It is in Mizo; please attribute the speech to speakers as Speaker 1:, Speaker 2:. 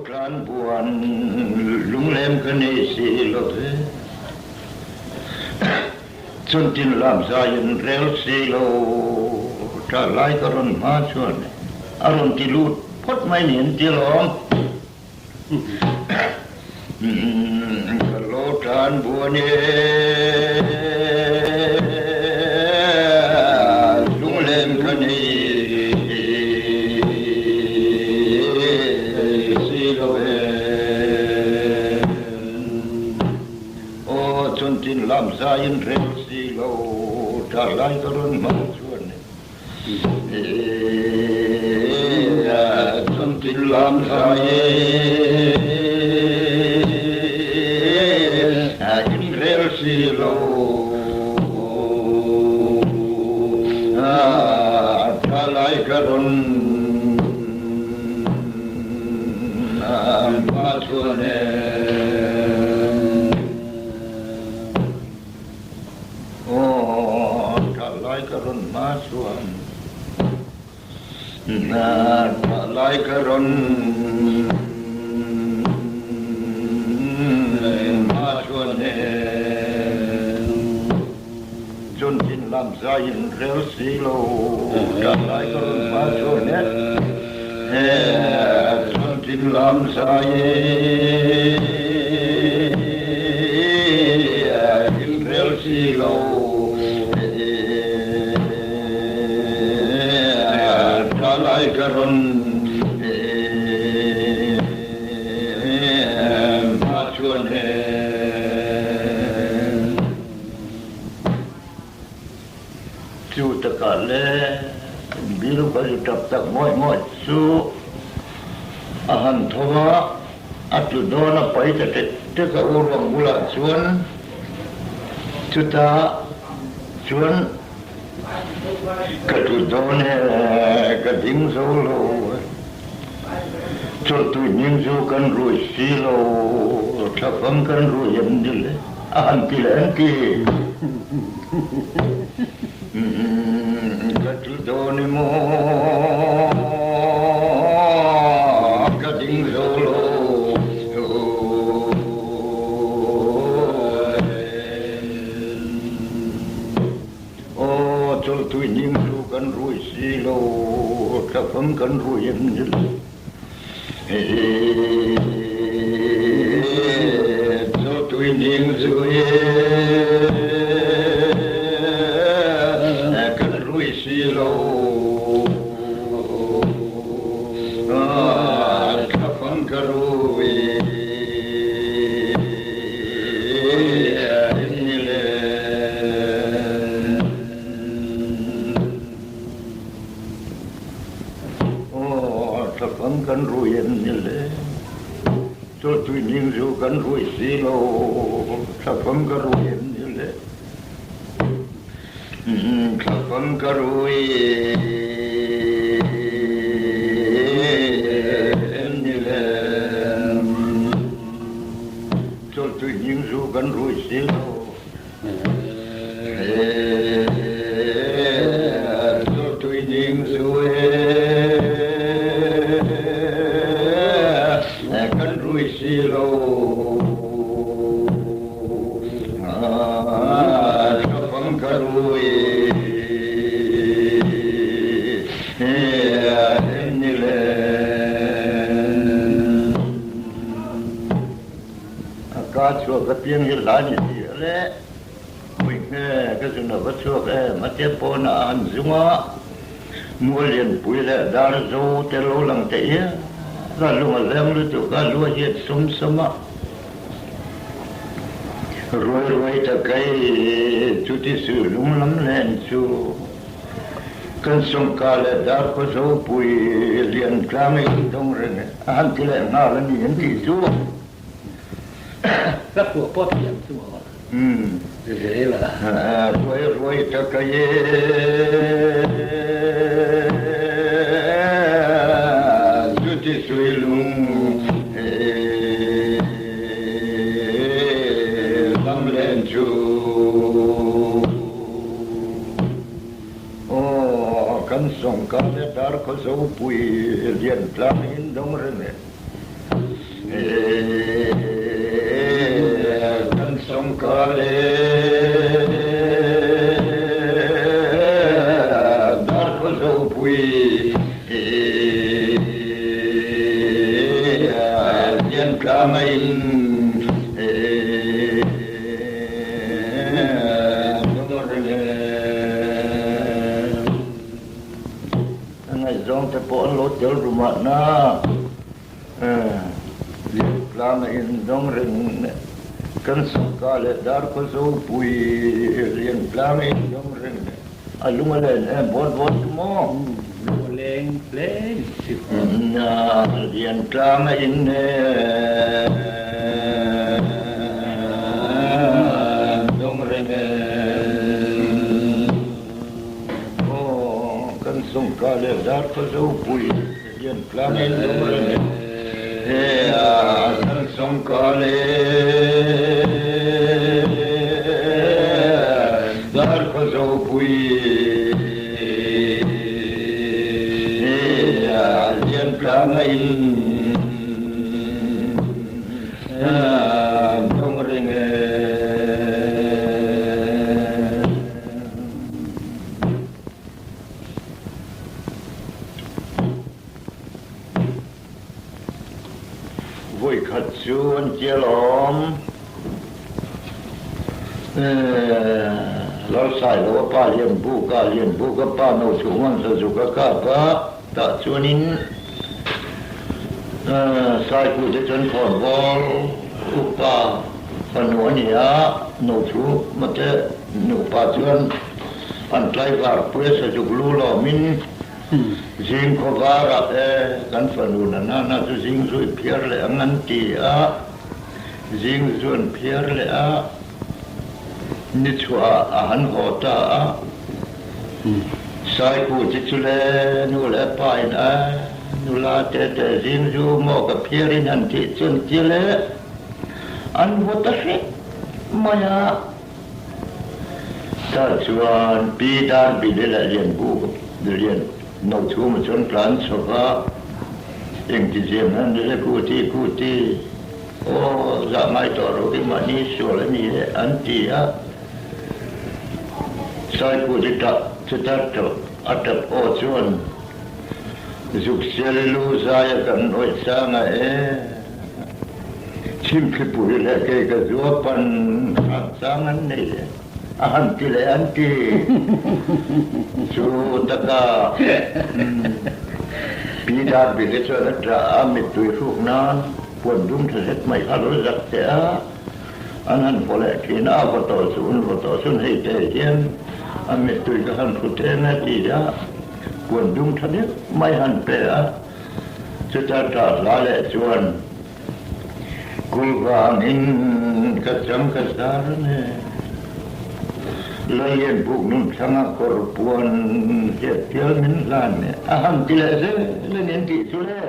Speaker 1: tlan buan lunglem ka nei si lo ve. Chuntin lam zaiin rel si lo tha lai ka rawn hma chuan a rawn ti lut phawt mai niin ti lawm. Ka lo tan buan e lunglem ka nei si lo e. Aw chuntin lam zaiin rel si lo tha lai ka rawn hmang chuan e chuntin lam zaiin rel si lo tha lai ka rawn Hma chuan e. Aw, tah lai ka rawn hma chuan, tah lai ka rawn hma chuan e. Chun tin lam zaiin rel si lo, tah lai ka rawn hma chuan e. Chun tin lam zaiin rel si lo, tah lai ka rawn hma chuan e. Chu takah le Biruka zu tap tak ngawih ngawih chu a han tho a, a tlu dawn a pai ta tek tek a u ruang bulah chuan chutah chuan ka tlu dawn e, ka ding zo lo e, chawlhtui hming chu kan rui si lo, thlafang kan rui em ni le. A han ti leh an ti. Ka tlu dawn i maw, ka ding zo lo. Aw, chawlhtui hning chu kan rui si lo, thlafam kan rui em ni lo. Chawlhtui hning chu kan rui si lo, thlafam ka rui em ni le. Aw, thlafam kan rui em ni le? Chawlhtui ning zu kan rui si lo, thlafam ka rui em ni le? Thlafam ka rui em ni le? Chawlhtui ning zu kan rui si lo. Tui ning zu e kan rui si lo thlafang ka rui em ni le. A ka chhuak apiang hi hla ni si le. Puihnge ka zun a va chhuak em? A tia pawn a han zung a, mual lianpui leh dar zo te lo lang te iar a, lung a leng lutuk a, lu a hiat sawm sawm a. Ruai ruai ta kai chuti su lung lam len chu kan sawngka leh dar khaw zo pui lian tlang in dawng reng a han ti leh nghal a ni an tih chu.
Speaker 2: Ka phuah pawh thiam chu maw? Zel a.
Speaker 1: Ruai ruai ta ka ye chuti sui lung lam len chu. Aw kan sawngka le dar khaw zopui lian tlang in dawng reng e. Kan sawngka le Darkhawzopui Liantlang a in A ngaihzawng te pawh an lo tel ru mahna. Liantlang a indawng reng kan sawrkar leh Darkhawzopui Liantlang a indawng reng a lung a len em vawt vawt chu maw?
Speaker 2: Lung a leng hle ni si.
Speaker 1: Liantlang a indawng reng e. Aw kan sawrkar leh Darkhawzopui. Voikhat chu an tia lawm. Lalsai lo a pa Lianbuk a, Lianbuk a pa no chu ngan sa zuk a kap a, tah chuanin Saipu te chuan khawnbawl upa fanu a ni a, no chu mate nupa chuan an tlaivar pui a sazuk lu lawmin Zing khawvarah e kan fanu na na na chu zing zu i phiar leh ang an ti a, zing zu an phiar leh a, ni chhuah a han haw ta a, Saikhu chi chu le nu leh pa in a nula te te zing zu maw ka phiar in han tih chuan ti le an vaw ta hrep mai a. Tah chuan Pi Darbili leh Lianbu Lian Nochhuma chuan tlan chho va, Engtiziam hian ni le Kuti Kuti, aw zah ngai tawh lo hi mahni sual a ni e an ti a. Saikuti tah chuta tap a tap aw chuan zuk sial lu zaia kan awih sang a e. Chhimthlipui leh kei ka zua pan hran chang an nei e, a han ti leh an ti. Chu taka Pi Darbili chuan a ṭah a, mittui hruk nan puan dum ṭha zet mai kha a lo zak teh a, an han vaw leh ṭhin a, a vaw tawh chu an vaw tawh chuan hei te hian a mittui ka han hru teng a ti a, puan dum ṭha deuh mai han pe a. Chuta ṭah hla leh chuan kul vangin ka chang ka zar a ni. Lalian buk nun thlanga kawr puan hliat pial min hlan e a han ti leh zel a ni an tih chu le.